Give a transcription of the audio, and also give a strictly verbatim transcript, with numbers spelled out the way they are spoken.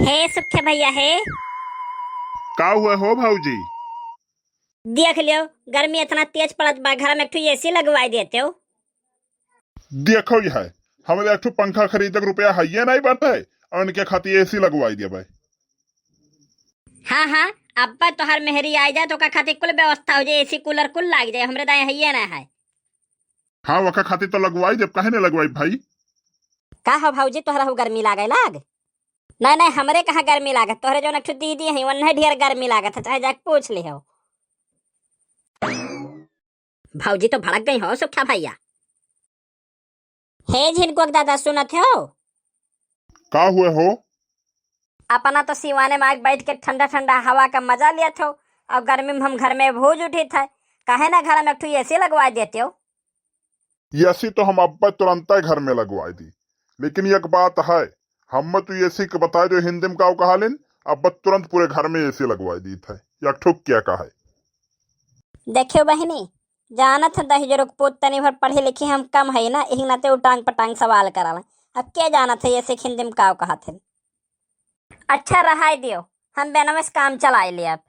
हे सुखे भइया, हे। का हुआ हो भौजी? देख लियो, गर्मी इतना तेज पड़त बा, घर में एक ठो एसी लगवाई देतेउ। देखो यह, हमरे एक ठो पंखा खरीदे के रुपया हइये नाहीं बाटे, और इनके खातिर एसी लगवाई देबे। हाँ, हाँ, अब्बे तोहर मेहरी आइ जाए तो ओका खातिर कुल व्यवस्था होइ जाए, एसी कूलर कुल लागि जाए, हमरे दाएँ हइये ना है। हाँ, ओका खातिर तो लगवाई देब, काहे ना लगवाई भाई? का हो भौजी, तोहरा हो गर्मी लागे लाग? नहीं, नहीं, हमरे कहाँ गर्मी लागत, तोहरे जौन एक ठो दीदी हैं, उन्हें ढेर गर्मी लागत है, चाहे जाके पूछ लिहो। भौजी तो भड़क गई हो सुखा भइया। हे झिनकुआ के दादा, सुनत हो? का हुए हो? अपना तो सिवाने में आके बैठ के ठंडा ठंडा हवा का मजा लियत हो, और गर्मी में हम घर में भूज उठित है, काहे ना घर में एक ठो एसी लगवा देते हो? एसी तो हम अब्बे तुरंते घर में लगवाई दी, लेकिन एक बात है, हम्मे तू एसी के बताए दो हिंदी में का कहालिन, अब्बे तुरंत पूरे घर में एसी लगवाई दीत है, एक ठो क्या कहे। देखियो बहिनी, जानत है दहिजरो के पूत तनी भर पढ़ी लिखी हम कम है ना, इही नाते उ टांग पटांग सवाल कराला। अब के जानत है एसी के हिंदी में का कहत है। अच्छा रहाई दियो, हम बेनवे से काम चलाए लेब।